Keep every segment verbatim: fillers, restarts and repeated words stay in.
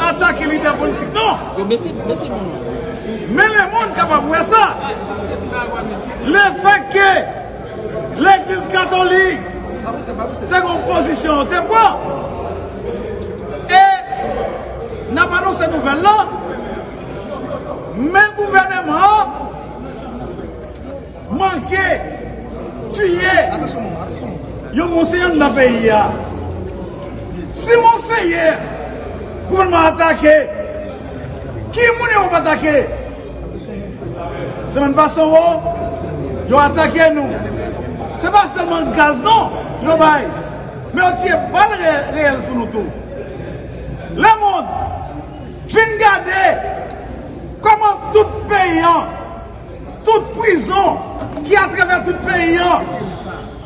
Atake lidè politik, non. Yo bese, bese moun nan. Men lemonn kapab wè sa. Lefètke legliz katolik te gen yon pozisyon yo te pran, e n ap anonse nouvèl la, men gouvènman an manke tiye yon monseyè anndan peyi a. Si monseyè gouvènman atake, ki moun yo p ap atake? Semèn pase, yo atake nou. Se pa sèlman gaz non yo bay, men yo tire bal re- reyèl sou nou tou. Lemonn, vin gade kòman tout peyi an, tout prizon ki atravè tout peyi an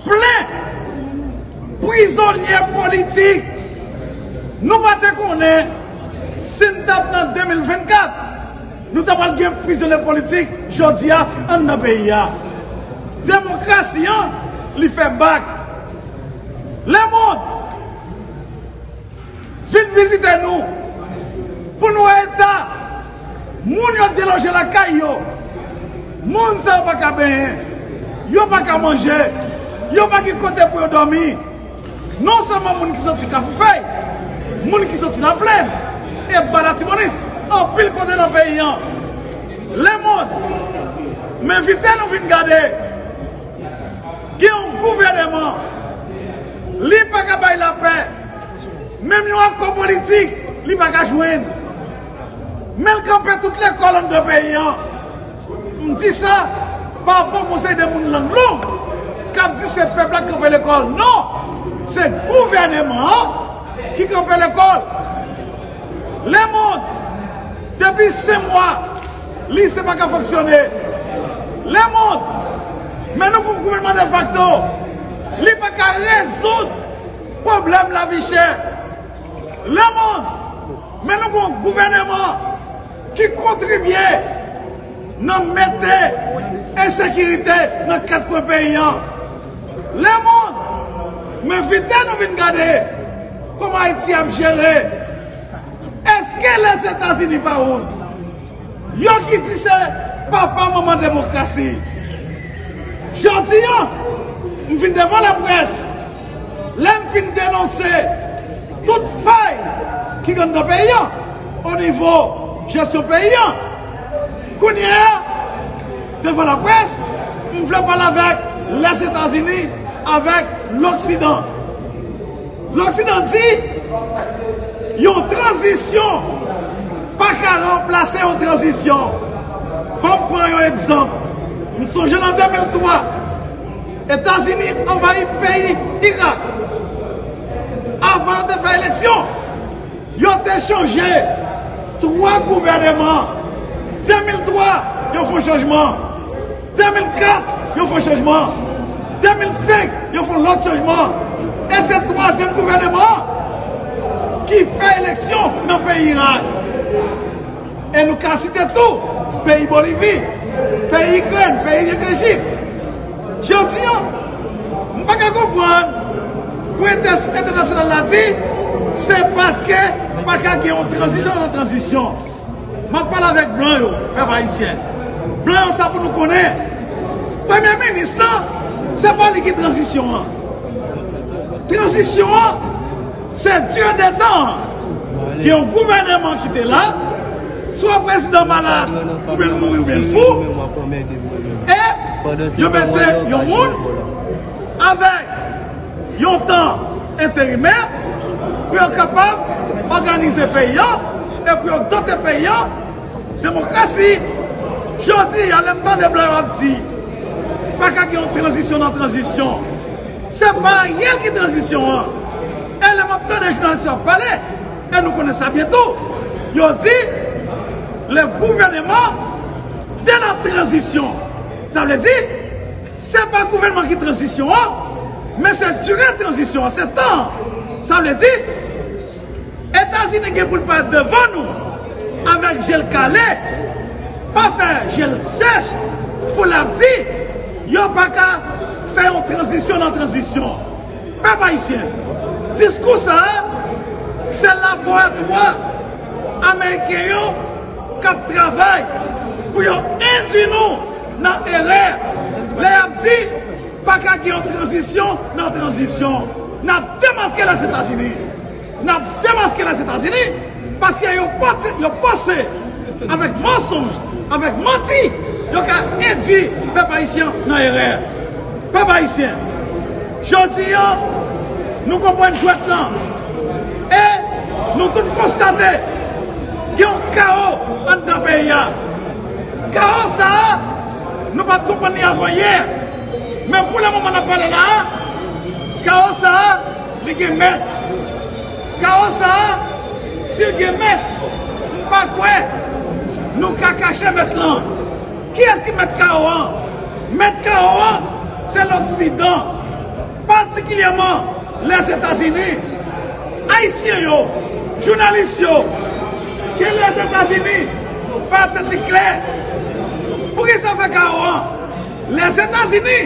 plen prizonye politik. Nou pa te konnen si n t ap nan de mil vennkat, nou ta pral gen prizonye politik jodi a anndan peyi a. Demokrasi an, li fè bak. Lemonn, vin vizite nou pou n wè eta moun yo deloje lakay yo. Moun sa yo pa ka benyen, yo pa ka manje, yo pa gen kote pou yo dòmi. Non sèlman moun ki soti Kafou Fèy, moun ki soti Laplèn, e ba Latibonit, anpil kote nan peyi an. Lemonn, m envite nou vin gade. Gen yon gouvèneman, li pa ka bay lapè. Menm yon akò politik, li pa ka jwenn. Men l kanpe tout lekòl anndan peyi an. M di sa pa bon konsèy de moun lang long k ap di se pèp la k kanpe lekòl. Non! Se gouvèneman an ki kanpe lekòl. Lemonn, depi senk mwa, lise pa ka fonksyone. Lemonn, men nou gon gouvènman defakto, li pa ka rezoud pwoblèm lavi chè. Lemonn, men nou gon gouvèneman ki kontribye nan mete ensekirite nan kat kwen peyi an. Lemonn, m envite nou vin gade kòman Ayiti ap jere. Èske Lèzetazini pa wont? Yo ki di se papa manman demokrasi. Jodi a, m vin devan laprès. Lè m fin denonse tout fay ki gen anndan peyi an, o nivo jesyon peyi an, kounye a, devan laprès, m vle pale avèk Lèzetazini, avèk Loksidan. Loksidan di yon tranzisyon pa ka ranplase yon tranzisyon. Ban m pran yon egzanp. M sonje nan de mil twa, Etazini anvayi peyi Irak. Avan yo te fè eleksyon, yo te chanje twa gouvèneman. De mil twa, yo fè yon chanjman. De mil kat, yo fè yon chanjman. De mil senk, yo fè yon lòt chanjman. E se twazyèm gouvèneman an ki fè eleksyon nan peyi Irak. E nou ka site tou peyi Bolivi, peyi Ikrèn, peyi Ejip. Jodi a, m pa ka konprann pou entè- entènasyonal la di se paske pa ka gen yon tranzisyon nan tranzisyon. M ap pale avèk blan yo, pèp ayisyen. Blan yo, sa pou nou konnen, premye minis lan, se pa li ki tranzisyon an. Tranzisyon an, se Dye de tan an. Gen yon gouvèneman ki te la, swa prezidan malad, oubyen l mouri, oubyen l fou, e yo mete yon moun avèk yon tan enterimè pou yo kapab òganize peyi an e pou yo dote peyi an demokrasi. Jodi a, lè m tande blan yo ap di pa ka gen yon tranzisyon nan tranzisyon, se pa Ariel ki tranzisyon an. E lè m ap tande jounalis yo ap pale, e nou konnen sa byen tou, yo di le gouvernement de la transition. Sa vle di, se pa gouvènman ki tranzisyon an, men se dire tranzisyon an, se tan an. Sa vle di, Etazini gen pou l parèt devan nou avèk je l kale, pa fè je l sèch, pou l ap di yo pa ka fè yon tranzisyon nan tranzisyon. Pèp ayisyen, diskou sa a, se laboratwa Ameriken yo k ap travay pou yo endui nou nan erè lè y ap di pa ka gen yon tranzisyon nan tranzisyon. N ap demaske Lèzetazini. N ap demaske Lèzetazini paske yo panse, yo panse avèk mansonj, avèk manti, yo ka endui pèp ayisyen nan erè. Pèp ayisyen, jodi a, nou konprann jwèt lan e nou tout konstate gen yon kawo anndan peyi a. Kawo sa a, nou pa t konprann li avan yè. Men pou le moman n ap pale la a, kawo sa a, li gen mèt. Kawo sa a, si l gen mèt, m pa kwè nou ka kache mèt lan. Kiyès ki mèt kawo an? Mèt kawo an, se Loksidan, patikilyèman Lèzetazini. Ayisyen yo, jounalis yo, ke Lèzetazini pa tèt li klè. Poukisa fè kawo an? Lèzetazini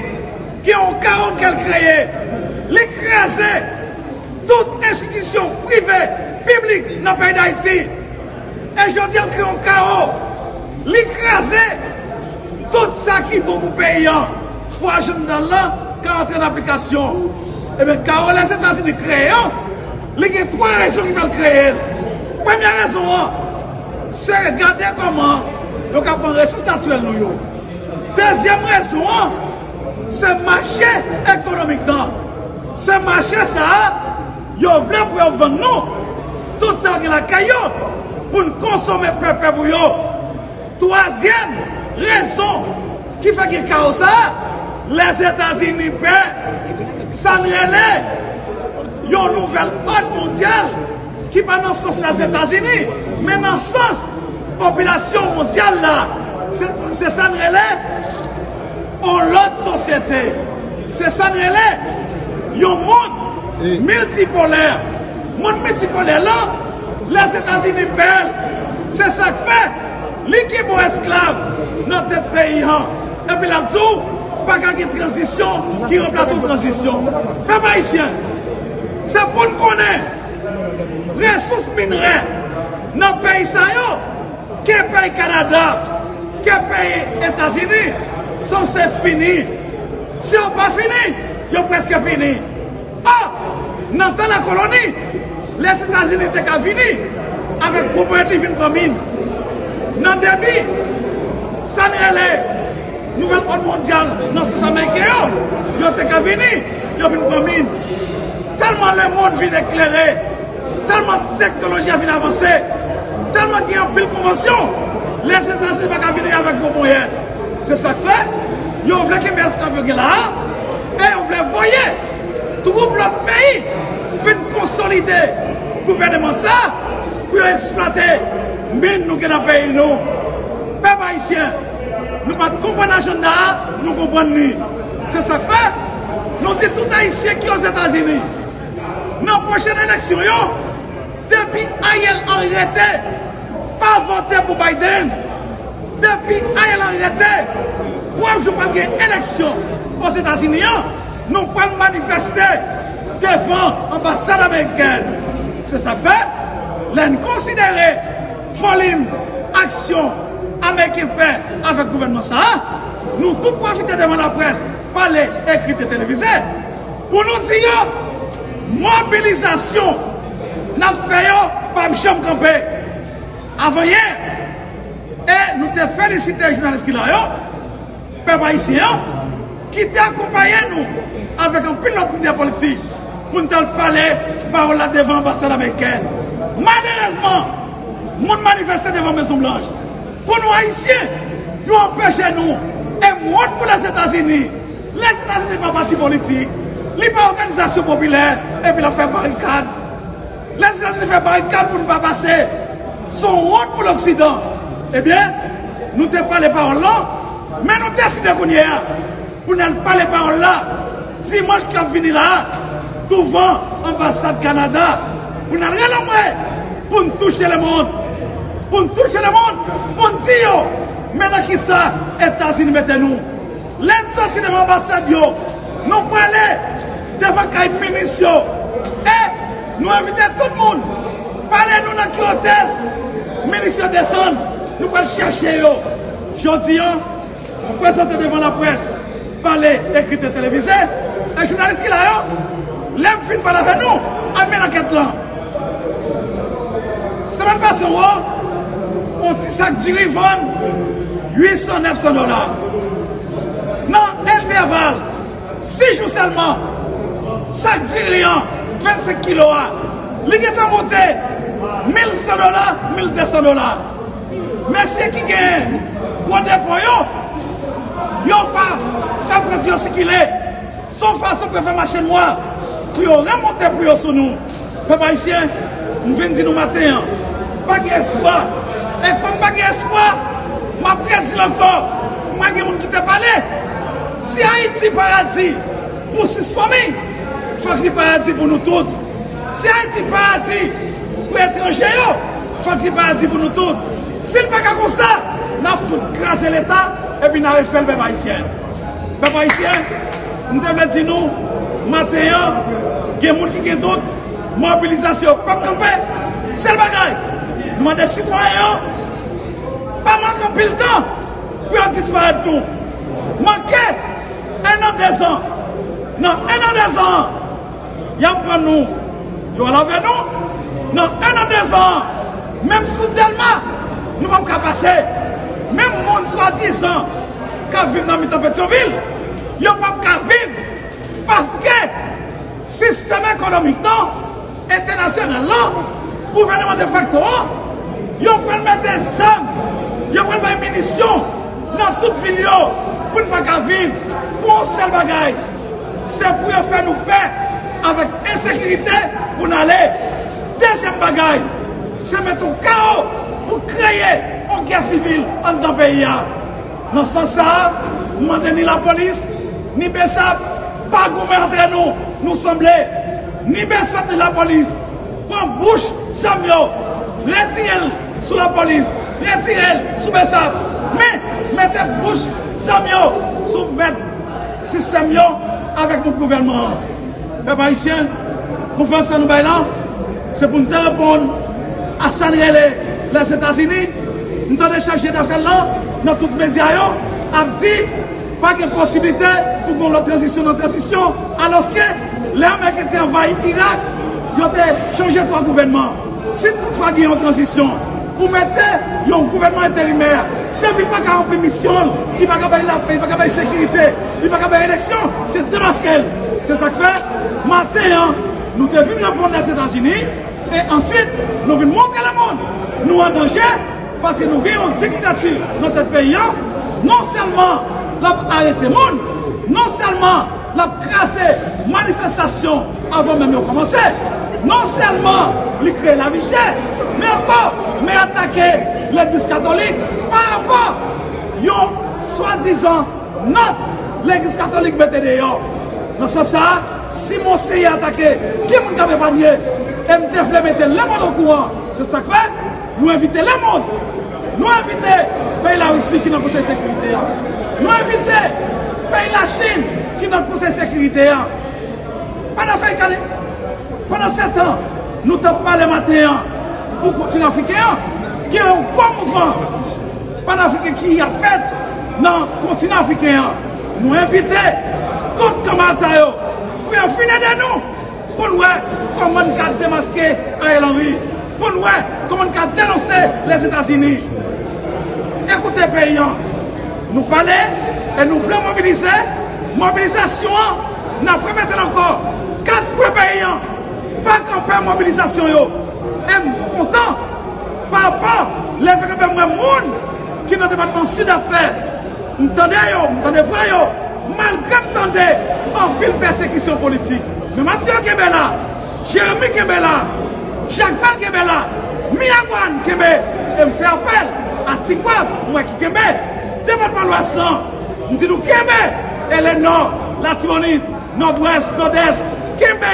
gen yon kawo ke l kreye. Li kraze tout enstitisyon prive, piblik nan peyi Dayiti. E jodi a, l kreye yon kawo. Li kraze tout sa ki bon pou peyi an, pou ajanda l lan ka antre nan aplikasyon. Ebyen, kawo Lèzetazini kreye an, li gen twa rezon ki fè l kreye l. Premye rezon an, se gade kòman yo ka pran resous natirèl nou yo. Dezyèm rezon an, se mache ekonomik lan. Se mache sa a, yo vle pou yo vann nou tout sa yo gen lakay yo pou n konsome pèpè pou yo. Twazyèm rezon ki fè gen kawo sa a, Lèzetazini pè sa n rele yon nouvèl òd mondyal ki pa nan sans Lèzetazini, men nan sans popilasyon mondyal la. Se, se sa n rele yon lòt sosyete. Se sa n rele yon mond miltipolè. Mond miltipolè lan, Lèzetazini pè l. Se sa k fè li kenbe w esklav nan tèt peyi an. Epi l ap di w, pa ka gen tranzisyon ki ranplase yon tranzisyon. Pèp ayisyen, se pou n konnen, resous minerè nan peyi sa yo, ke peyi Kanada, ke peyi Etazini, sanse fini. Si yo pa fini, yo prèske fini. Ò, nan tan lakoloni, Lèzetazini te ka vini avèk gwo ponyèt li vin pran min. Nan debi sa n rele nouvèl òd mondyal nan sans ameriken yo, yo te ka vini, yo vin pran min. Tèlman lemonn vin eklere, tèlman teknoloji a vin avanse, tèlman gen anpil konvansyon, Lèzetazini pa ka vini avèk gwo ponyèt. Se sa k fè yo vle kenbe esklav yo gen la a, e yo vle voye twoup lòt peyi vin konsolide gouvènman sa a pou yo eksplwate min nou gen nan peyi nou. Pèp ayisyen, nou pa t konprann ajanda a, nou konprann li. Se sa k fè nou di tout Ayisyen ki Ozetazini, nan pwochèn eleksyon yo, depi Ariel Henry rete, pa vote pou Biden. Depi Ariel Henry rete, twa jou pral gen eleksyon Ozetazini an, nou pral manifeste devan anbasad amerikèn. Se sa k fè, lè n konsidere volim aksyon ameriken fè avèk gouvènman sa a, nou tout pwofite devan laprès, pale, ekri, televize, pou nou di yo, mobilizasyon n ap fè yo p ap janm kanpe. Avanyè, e nou te felisite jounalis ki la yo, pèp ayisyen an, ki te akonpaye nou avèk anpil lòt lidè politik pou n t al pale pawòl la devan anbasad amerikèn. Malerezman, moun manifeste devan Mezon Blanch. Pou nou Ayisyen, yo anpeche nou. E m wont pou Lèzetazini. Lèzetazini pa pati politik. Li pa òganizasyon popilè. Epi l ap fè barikad. Lèzetazini fè barikad pou n pa pase. Se yon wont pou Loksidan. Ebyen, nou te pale pawòl lan, men nou deside kounye a pou n al pale pawòl la dimanch k ap vini la a, douvan anbasad Kanada, pou n al relanmwe, pou n touche lemonn, pou n touche lemonn, pou n di yo, men nan kisa Etazini mete nou. Lè n soti devan anbasad yo, nou prale devan kay minis yo, e nou envite tout moun, pale nou nan ki otèl, Ayisyen desann, nou pral chèche yo. Jodi a, prezante devan laprès, pale, ekri, televize, e jounalis ki la yo, lè m fin pale avè nou, al mennen ankèt lan. Semèn pase, w, yon ti sak diri vann uit san, nèf san dola. Nan entèval sis jou sèlman, sak diri an, vennsenk kilo a, li gentan monte mil san dola, mil de san dola. Mesye ki gen gwo depo yo, yo pa fè pwodui yo sikile. Se yon fason pou yo fè mache nwa, pou yo remonte pri yo sou nou. Pèp ayisyen, m vin di nou maten an, pa gen espwa. E kòm pa gen espwa, m ap redi l ankò. Mwen gen moun ki te pale. Si Ayiti paradi pou sis fanmi, fòk li paradi pou nou tout. Si Ayiti paradi pou etranje yo, fòk li paradi pou nou tout. Si l pa ka konsa, n ap fout kraze Leta, epi n a refè l, pèp ayisyen. Pèp ayisyen, m te vle di nou, maten an, gen moun ki gen dout, mobilizasyon p ap kanpe. Sèl bagay, nou mande sitwayen yo, pa manke anpil tan pou yo disparèt nou. Manke en an, dezan. Nan en an, dezan an, y ap pran nou, yo al avè nou. Nan en an, dezan an, menm sou Dèlma, nou p ap ka pase. Menm moun swadizan k ap viv nan mitan Petyonvil, yo p ap ka viv paske sistèm ekonomik nan entènasyonal lan, gouvènman defakto an, yo pral mete zam, yo pral bay minisyon nan tout vil yo pou n pa ka viv pou yon sèl bagay, se pou yo fè nou pè avèk ensekirite pou n ale. Dezyèm bagay, se mete yon kawo pou kreye yon gè sivil anndan peyi a. Nan sans sa a, m mande ni lapolis, ni BSAP, pa goumen antre nou, nou sanble. Ni BSAP, ni lapolis, pran bouch zam yo, retire l sou lapolis, retire l sou BSAP, men mete bouch zam yo sou mèt sistèm yo avèk moun gouvènman an. Pèp ayisyen, konferans la nou bay la, se pou n te reponn a sa n rele Lèzetazini. M tande chaje dafè la nan tout medya yo ap di pa gen posiblite pou gen yon lòt tranzisyon nan tranzisyon, alòske lè Ameriken te anvayi Irak, yo te chanje twa gouvènman. Si toutfwa gen yon tranzisyon, ou mete yon gouvènman enterimè, depi l pa ka ranpli misyon l, li pa ka bay lapè, li pa ka bay sekirite, li pa ka bay eleksyon, se demaske l. Se sa k fè, maten an, nou te vin reponn Lèzetazini, e answit, nou vin montre lemonn nou an danje, paske nou gen yon diktati nan tèt peyi an. Non sèlman l ap arete moun, non sèlman l ap kraze manifestasyon avan menm yo kòmanse. Non sèlman li kreye lavi chè, men ankò, men atake legliz katolik pa rapò yon swadizan nòt legliz katolik mete deyò. Nan sans sa a, si Monsenyè atake, ki moun k ap epanye? E m te vle mete lemonn okouran. Se sa k fè, nou envite lemonn. Nou envite peyi Larisi ki nan Konsèy Sekirite a. Nou envite peyi Lachin ki nan Konsèy Sekirite a. Panafriken, pandan se tan, nou t ap pale maten an pou kontinan afriken an, gen yon gwo mouvman panafriken ki ap fèt nan kontinan afriken an. Nou envite tout kanmarad sa yo pou yo vin ede nou, pou n wè kòman n ka demaske Ariel Henry, pou n wè kòman n ka denonse Lèzetazini. Ekoute peyi an, nou pale e nou vle mobilize. Mobilizasyon an, n ap repete l ankò, kat kwen peyi an, pa kanpe mobilizasyon yo. E m kontan pa rapò leve kanpe m wè moun ki nan depatman Sid ap fè. M tande yo, m tande vwa yo, malgre m tande anpil pèsekisyon politik. Men m ap di yo kenbe la, Jeremi kenbe la, Jakmèl kenbe la, Miragwàn kenbe, e m fè apèl a Tigwav, m wè ki kenbe, depatman Lwès lan, m di nou kenbe, e Lenò, Latibonit, Nòdwès, Nòdès, kenbe,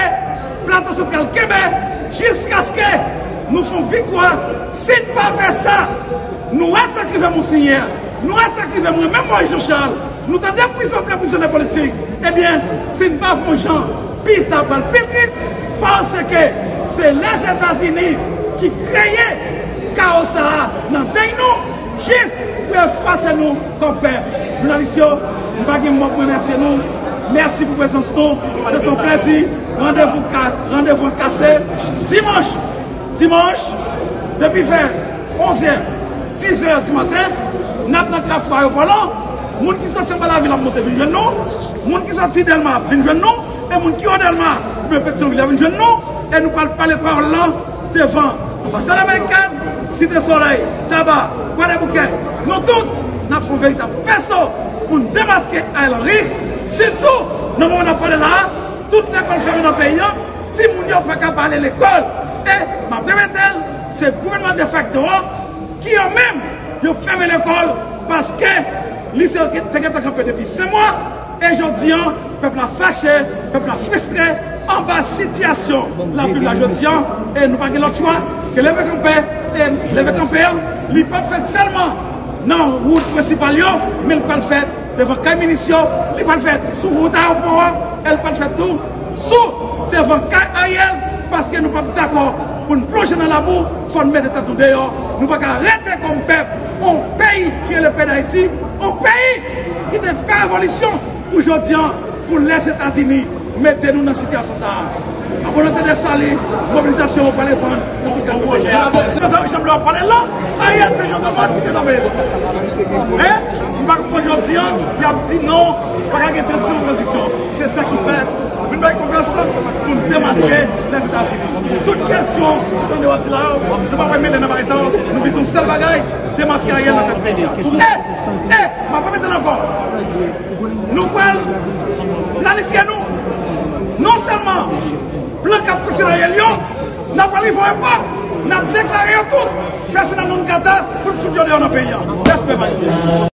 Plato Santral kenbe, jiskaske nou fè yon viktwa. Si n pa fè sa, nou wè sa k rive Monsenyè, nou wè sa k rive mwen menm Moyiz Jan Chal, nou tande prizon plen prizonye politik. Ebyen, si n pa fè yon jan, pita pral pi tris, paske se Lèzetazini ki kreye Kawo sa a nan dèy nou, jis pou efase nou kòm pèp. Jounalis yo, m pa gen mo pou remèsye nou. Mèsi pou prezans nou. Se t on plezi. Randevou ka, randevou an kase. Dimanch, dimanch, depi vè onzè, dizè di maten, n ap nan kafou ayewopò lan. Moun ki sòti anba lavil ap monte vin jwenn nou. Moun ki sòti Dèlma ap vin jwenn nou. E moun ki o Dèlma, oubyen Petyonvil, ap vin jwenn nou. E nou pral pale pawòl lan devan anbasad amerikèn, Site Solèy, Taba, Kwadèboukè, nou tout, n ap fè yon veritab fèso pou n demaske Ariel Henry, sitou nan moman n ap pale la a, tout lekòl fèmen nan peyi a, timoun yo pa ka pa ale lekòl. E, m ap repete l, se gouvènman defakto an ki yo menm, yo fèmen lekòl paske lise yo te gentan kanpe depi senk mwa. E jodi an, pèp la fache, pèp la fristre anba sitiyasyon l ap viv la jodi an. E nou pa gen lòt chwa ke leve kanpe. E leve kanpe an, li p ap fèt sèlman nan wout prensipal yo, men l pral fèt devan kay minis yo, li pral fèt sou wout ayewopò an, e l pral fèt tou sou devan kay Ariel, paske nou p ap dakò pou n plonje nan labou, fò n mete tèt nou deyò. Nou pa ka rete kòm pèp, yon peyi ki rele peyi Dayiti, yon peyi ki te fè revolisyon pou jodi an, pou Lèzetazini mete nou nan sitiyasyon sa a. An volonte de sali, mobilizasyon an pral reprann nan tout kalite peyi a. Se sa Jean Blanc ap pale la, Ariel se Jean Thomas ki te nonmen l. Hein? M pa konprann jodi an, y ap di non, pa ka gen tranzisyon, tranzisyon. Se sa ki fè, vin bay konfyans lan, pou n demaske Lèzetazini. Tout kesyon, tande w ap di la yo, nou pa pral mete nan bagay sa yo, nou bezwen yon sèl bagay, demaske Ariel nan tèt peyi a. E, e, m ap repete l ankò. Nou pral planifye nou. Non sèlman plan k ap konsidere yo, n ap pral rive yon epòk, n ap deklare yo tout pèsonèl non grata pou n fout yo deyò nan peyi a. Mèsi, pèp ayisyen.